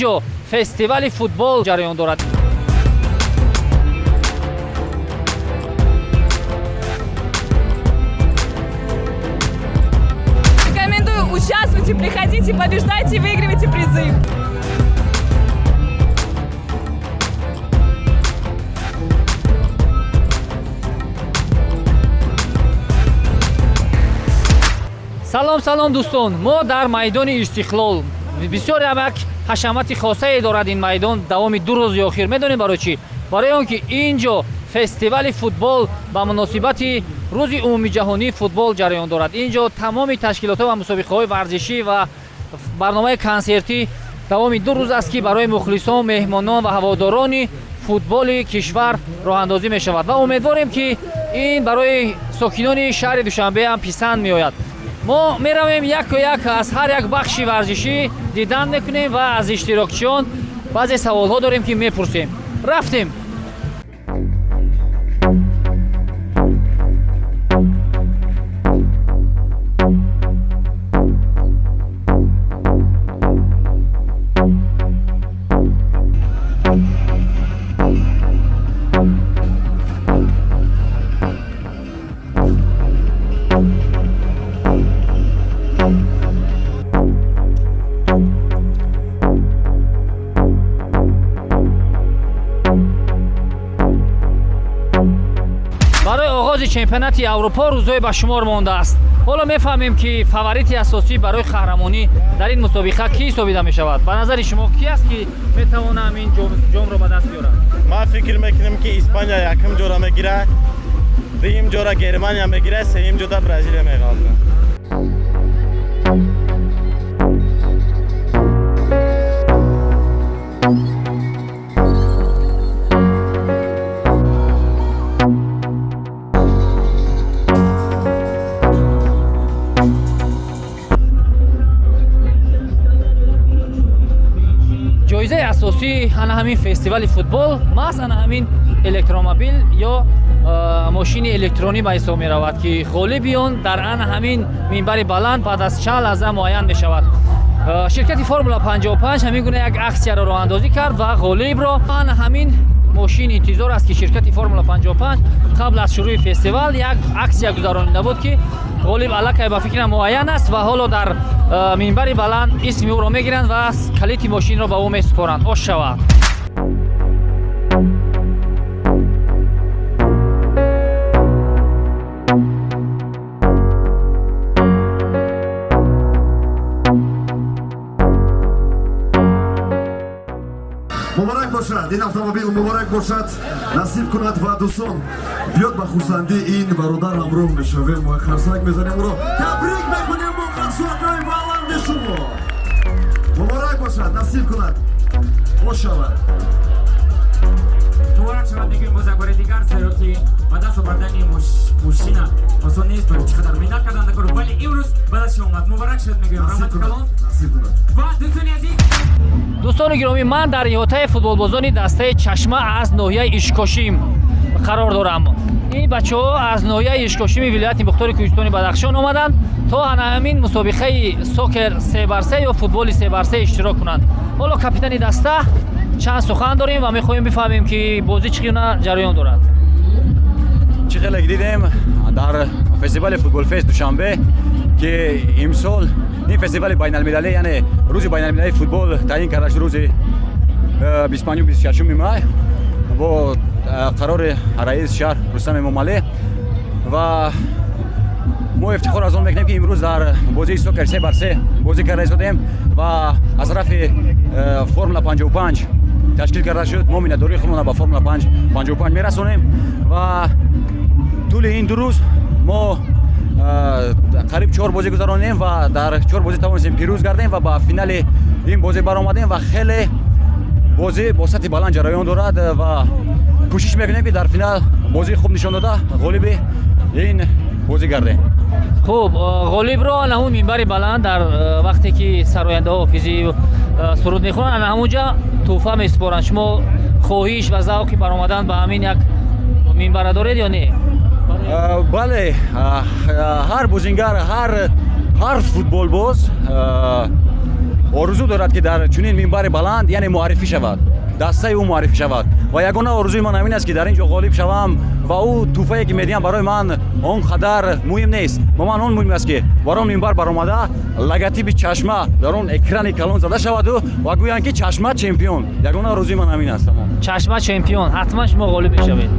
ин ҷо фестивали футбол ҷараён дорад. Рекомендую, участвуйте, приходите, побеждайте, выигрывайте призы. Салом, салом, дӯстон! Мо дар майдони Истиқлол. Бисёр ҳам як ҳашамати хосае дорад ин майдон давоми 2 рӯзи охир. Медонем барои чӣ? Барои он ки ин ҷо фестивали футбол ба муносибати рӯзи умумиҷаҳонии футбол ҷараён дорад. Ин ҷо тамоми ташкилотҳо ва мусобиқаҳои варзишӣ ва барномаи консертӣ давоми 2 рӯз аст, ки барои мухлисон, меҳмонон ва ҳаводорони футболи кишвар роҳандозӣ мешавад ва умедворем, ки ин барои сокинони шаҳри Душанбе ҳам писанд меояд. Мо меравем, яку як аз ҳар як бахши варзишӣ дидан мекунем ва аз иштирокчиён баъзе саволҳо дорем, ки мепурсем. Рафтем! Барои оғози чемпионати Аврупо рӯзҳое ба шумор мондааст. Ҳоло мефаҳмем, ки фаворити асосӣ барои қаҳрамонӣ дар ин мусобиқа кӣ ҳисобида мешавад. Ба назари шумо, кӣ аст, ки метавона ҳамин ҷомро ба даст биёрад? Ман фикр мекунам, ки Испания якум ҷора мегирад, дуюм ҷора Германия мегирад, сеюм ҷода Бразилия меғалта. Ҷоизаи асосии ана ҳамин фестивали футбол маҳз ана ҳамин электромобил ё мошини электронӣ ба ҳисоб меравад, ки ғолиби он дар ана ҳамин минбари баланд баъд аз чанд лаҳза муайян мешавад. Ширкати Формула 55 ҳамин гуна як аксияро роҳандозӣ кард ва ғолибро ана ҳамин мошин интизор аст, ки ширкати Формула 55 қабл аз шурӯи фестивал як аксия гузаронида буд, ки ғолиб аллакай ба фикрам муайян аст ва ҳоло дар минбари баланд исми ӯро мегиранд ва калити мошинро ба ӯ месупоранд. Ош шавад! Муборак бошад, ин автомобил муборак бошад, насиб кунад. Ва дӯстон, биёд, ба хурсандии ин бародар ҳамроҳ мешавем ва қарсак мезанем, ӯро табрик мекунем бо қарсакҳои баланди шумо. Муборак бошад, насиб кунад, хуш шавад. Муборак шавад, мегӯем боз як бори дигар, зеро ки ба даст овардани мошина осон нест, барои чӣ қадар меҳнат кардан дакор, вале имрӯз ба дасти омад. Муборак шавад, мегӯем, раҳмати калон. Насиб кунад. Ва дӯстони азиз, Дӯстони гиромӣ, ман дар иҳотаи футболбозони дастаи Чашма аз ноҳияи Ишкошим қарор дорам. Ин бачаҳо аз ноҳияи Ишкошими вилояти мухтори Кӯҳистони Бадахшон омаданд, то ана ҳамин мусобиқаи сокер 3 бар 3 ё футболи 3 бар 3 иштирок кунанд. Ҳоло капитани даста чанд сухан дорем ва мехоҳем бифаҳмем, ки бозӣ чӣ гуна ҷараён дорад. Чӣ хеле дидем дар фестивали Футболфест Душанбе, ки имсол ин фестивали байналмилалӣ, яъне рӯзи байналмилалии футбол таъин карда шуд рӯзи 25, 26 май бо қарори раиси шаҳр Рустам Эмомалӣ. Ва мо ифтихор аз он мекунем, ки имрӯз дар бозии сокер 3 бар 3 бозӣ карда истодем ва аз тарафи Формула 55 ташкил карда шуд. Мо миннатдории худмона ба Формула 55 мерасонем. Ва тӯли ин 2 рӯз мо қариб чор бозӣ гузаронем ва дар чор бозӣ тавонистем пирӯз гардем ва ба финали ин бозӣ баромадем. Ва хеле бозӣ бо сатҳи баланд ҷараён дорад ва кӯшиш мекунем, ки дар финал бозии хуб нишон дода, ғолиби ин бозӣ гардем. Хуб, ғолибро ана ҳамун минбари баланд, дар вақте ки сарояндаҳо ҳофизӣ суруд мехонанд, ана ҳамунҷа тӯҳфа месупоранд. Шумо хоҳиш ва завқи баромадан ба ҳамин як минбара доред ё не? Бале, ҳар бозингар, ҳар футболбоз. Орзу дорад, ки дар чунин минбари баланд, яъне, муаррифӣ шавад, дастаи ӯ муаррифӣ шавад. Ва ягона орзуи ман ҳамин аст, ки дар ин ҷо ғолиб шавам ва ӯ тӯҳфае, ки медиҳам, барои ман он қадар муҳим нест. Ба ман он муҳим аст, ки бар он минбар баромада, логотипи Чашма дар он экрани калон зада шаваду ва гӯянд, ки Чашма чемпион. Ягона орзуи ман ҳамин аст, тамом. Чашма чемпион, ҳатман шумо ғолиб мешавед.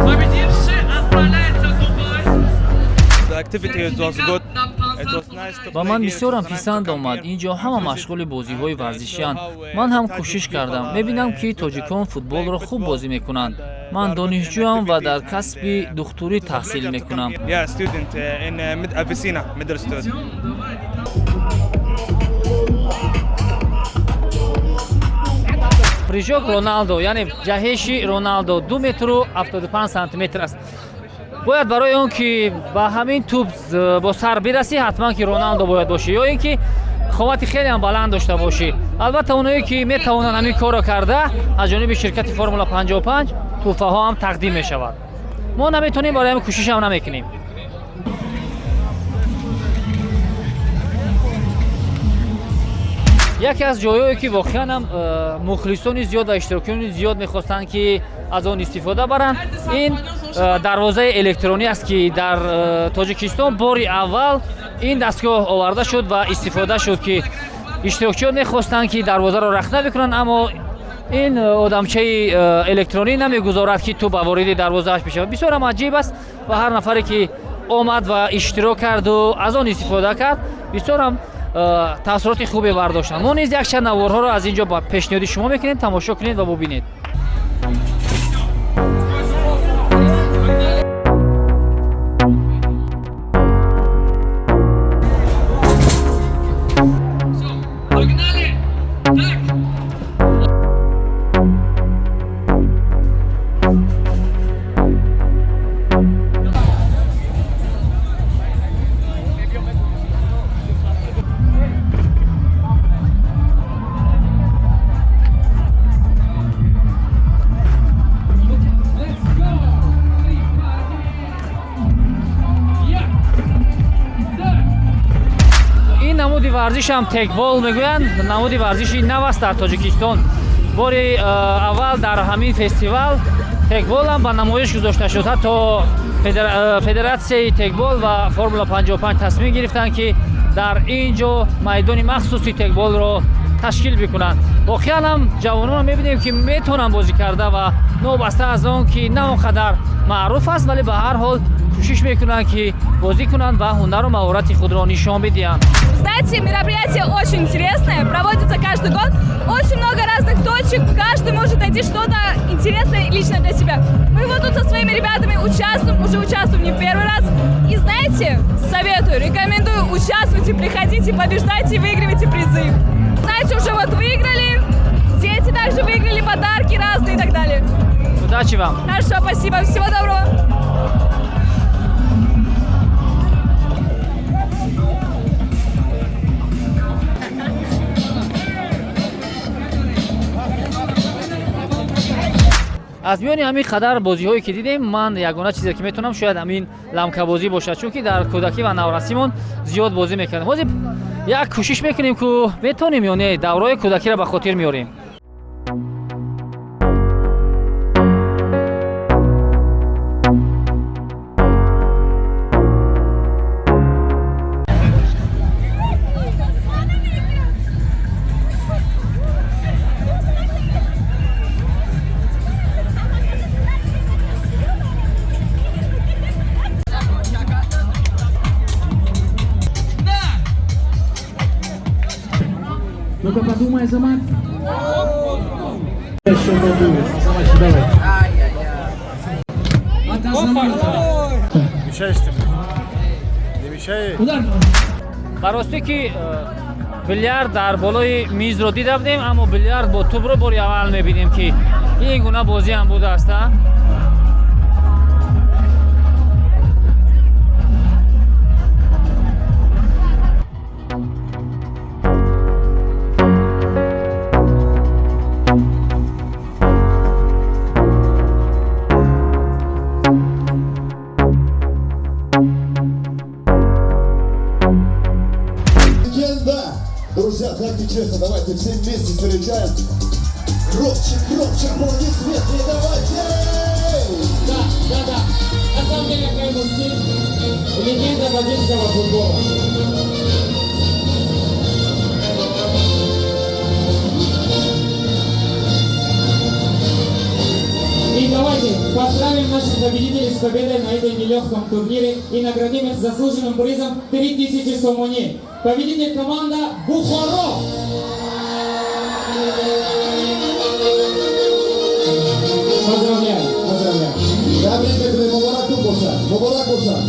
Победивший отправляется в Дубай. Ба ман бисёрам писанд омад. Ин ҷо ҳама машғули бозиҳои варзишианд. Ман ҳам кӯшиш кардам. Мебинам, ки тоҷикон футболро хуб бозӣ мекунанд. Ман донишҷӯям ва дар касби духтурӣ таҳсил мекунам. Yeah, student in Avicenna, middle student. Прыжок Роналдо, яъне ҷаҳеши Роналдо 2 метру 75 сантиметр аст. Бояд барои он ки ба ҳамин тӯб бо сар бирасӣ, ҳатман ки Роналдо бояд бошӣ ё ин ки қомати хелеам баланд дошта бошӣ. Албатта, оное ки метавонанд ҳамин корро карда, аз ҷониби ширкати Формула 55 тӯҳфаҳо ҳам тақдим мешавад. Мо наметонем, барои ҳамин кӯшишам намекунем. Яке аз ҷойҳое, ки воқеан ҳам мухлисони зиёд ва иштирокчиёни зиёд мехостанд, ки аз он истифода баранд, ин дарвозаи электронӣ аст, ки дар Тоҷикистон бори аввал ин дастгоҳ оварда шуд ва истифода шуд, ки иштирокчиён мехостанд, ки дарвозаро рахна бикунанд, аммо ин одамчаи электронӣ намегузорад, ки тӯб ба вориди дарвозааш бишавад. Бисёр ҳам аҷиб аст ва ҳар нафаре, ки омад ва иштирок карду аз он истифода кард, бисёр ҳам таассуроти хубе бардоштанд. Мо низ якчанд наворҳоро аз ин ҷо ба пешниҳоди шумо мекунем. Тамошо кунед ва бубинед. Погнали! Так! Let's go! Три, два, один. Я! Так! Ин намуди варзиш ҳам текбол мегӯянд. Намуди варзиши нав аст дар Тоҷикистон. Бори аввал дар ҳамин фестивал текбол ҳам ба намоиш гузошта шуд. Ҳатто федератсияи текбол ва Формула 55 тасмим гирифтанд, ки дар ин ҷо майдони махсуси текболро ташкил бикунанд. Воқеан ҳам ҷавононро мебинем, ки метавонанд бозӣ карда ва новобаста аз он ки на он қадар маъруф аст, вале ба ҳар ҳол кӯшиш мекунанд, ки бозӣ кунанд ва ҳунару маҳорати худро нишон бидиҳанд. Знаете, мероприятие очень интересное, проводится каждый год. Очень много разных точек, каждый может найти что-то интересное лично для себя. Мы вот тут со своими ребятами участвуем, уже участвуем не в первый раз. И знаете, советую, рекомендую, участвуйте, приходите, побеждайте, выигрывайте призы. Знаете, уже вот выиграли, дети также выиграли подарки разные и так далее. Удачи вам! Хорошо, спасибо, всего доброго. Аз миёни ҳамин қадар бозиҳое, ки дидем, ман ягона чизе, ки метавонам, шояд ҳамин ламкабозӣ бошад, чунки дар кӯдакӣ ва наврасимон зиёд бозӣ мекардем. Ҳозир як кӯшиш мекунем, ку метавонем ё не, давраҳои кӯдакиро ба хотир меорем. Ну-ка подумай, Азамат. Еще надуешь. Азамат, давай. Ба ростӣ ки билярд дар болои мизро дида будем, аммо билярд бо тӯбро бори аввал мебинем, ки ин гуна бозӣ ҳам будааст. А Легенда! Друзья, давайте честно, давайте все вместе встречаем. Громче, громче аплодисменты, давайте! Да. На самом деле Каймусин легенда таджикского футбола. И давайте поздравим наших победителей с победой на этой нелегком турнире и наградим их заслуженным призом 3000 сомони. Победитель команда Бухоро! Поздравляем, поздравляем. Табрик мекунем, муборак бошад, муборак бошад.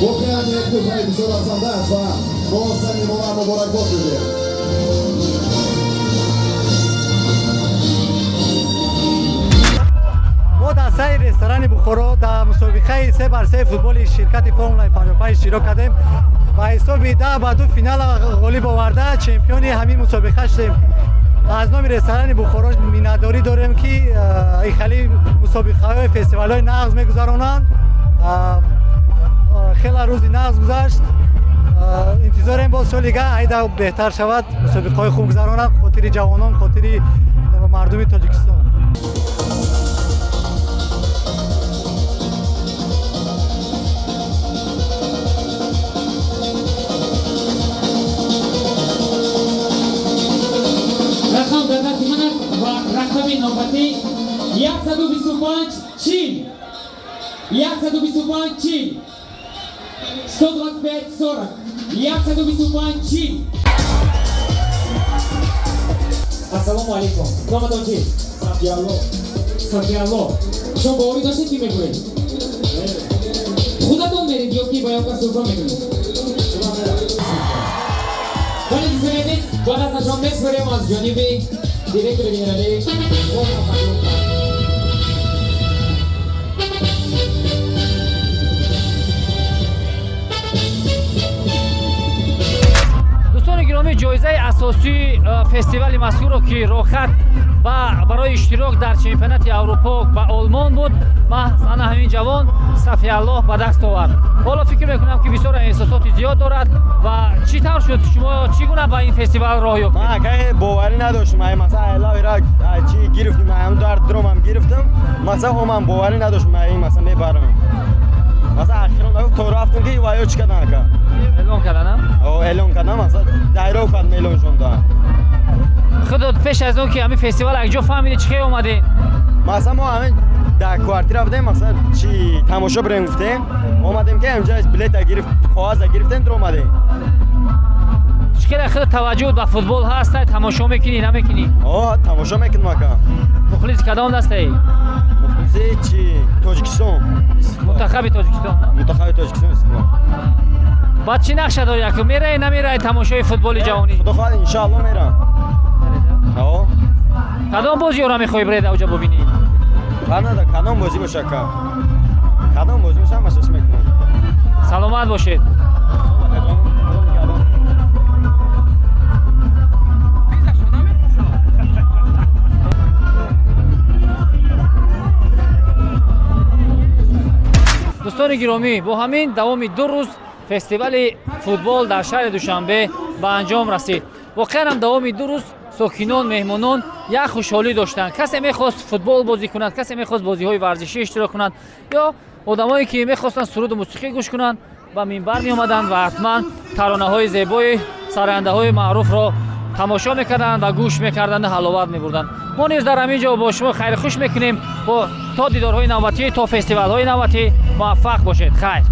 Воқеан як туҳфаи бисёр арзанда аст ва мо самимона муборакбод медиҳем. Мо дастаи ресторани Бухоро дар мусобиқаи 3 бар 3 футболи ширкати Формулаи 55 иштирок кардем. Ба ҳисоби 10-2 финала ғолиб оварда, чемпиони ҳамин мусобиқа шудем. Аз номи ресторани Бухоро миннатдорӣ дорем, ки ин хели мусобиқаҳои фестивалҳои нағз мегузаронанд. Хеле рӯзи нағз гузашт. Интизорем, боз соли дига айда беҳтар шавад, мусобиқаҳои хуб гузаронанд, хотири ҷавонон, хотири мардуми Тоҷикистон. Рақам дар дасти ман аст ва рақами навбатӣ 125 40, 125 40, 125 40, 125 40. Ассалому алайкум, номатон чист? Сафиалло. Сафиалло, шумо боварӣ доштед, ки мегӯед? Худатон меред ё ки ба як кас туҳфа мекунед? Вале, дӯстони азиз, ба дасташон месупорем аз ҷониби директори генералии Формула 55. Дӯстони гиромӣ, ҷоизаи асосии фестивали мазкурро, ки роҳхат ба барои иштирок дар чемпионати Аврупо ба Олмон буд, маҳз ана ҳамин ҷавон Сафиаллоҳ ба даст овард. Ҳоло фикр мекунам, ки бисёр эҳсосоти зиёд дорад. Ва чӣ тавр шуд, шумо чӣ гуна ба ин фестивал роҳ ёфтед? Ман акай боварӣ надоштам. Ай масалан айлавира чи гирифтим, ай дар дромам гирифтам, масалан омам боварӣ надоштам, ай масалан мебарам. Масалан ахирон то рафтам, ки ваё чӣ кардан ака? Эълон карданам? Эълон кардам, масалан дайро кардам эълон шонда. Худо пеш аз он ки ҳамин фестивал якҷо фаҳмидед, чӣ хел омадед? Масалан мо ҳамин дар квартира будем, масалан чи тамошо бирем гуфтем, омадем, ки инҷа билета гирифт, коғаза гирифтем, дур омадем. Чӣ хеле худ таваҷҷӯҳ ба футбол ҳаст, тамошо мекунӣ, намекунӣ? О, тамошо мекунам, ака. Мухлиси кадом дастаӣ? Мухлиси чи Тоҷикистон. Мунтахаби Тоҷикистон? Мунтахаби Тоҷикистон, Истиқлол. Баъд чӣ нақша дорӣ? Яку мераи, намераи тамошои футболи ҷаҳонӣ? Худо хоҳад, иншоалло мерам. О. Кадом бозиёро мехоҳӣ биред авҷа бубинӣ? Фарқ надорад, кадом бозӣ боша, ака, кадом бозӣ боша, ҳамашаш мекунам. Саломат бошед. Дӯстони гиромӣ, бо ҳамин давоми 2 рӯз фестивали футбол дар шаҳри Душанбе ба анҷом расид. Воқеан ҳам давоми 2 рӯз сокинон, меҳмонон як хушҳолӣ доштанд. Касе мехост футбол бозӣ кунад, касе мехост бозиҳои варзишӣ иштирок кунад ё одамое ки мехостанд суруду мусиқӣ гӯш кунанд, ба минбар меомаданд ва ҳатман таронаҳои зебои сарояндаҳои маъруфро тамошо мекарданд ва гӯш мекарданд, ҳаловат мебурданд. Мо низ дар ҳамин ҷо бо шумо хайрхуш мекунем бо то дидорҳои навбатӣ, то фестивалҳои навбатӣ. Муваффақ бошед, хайр.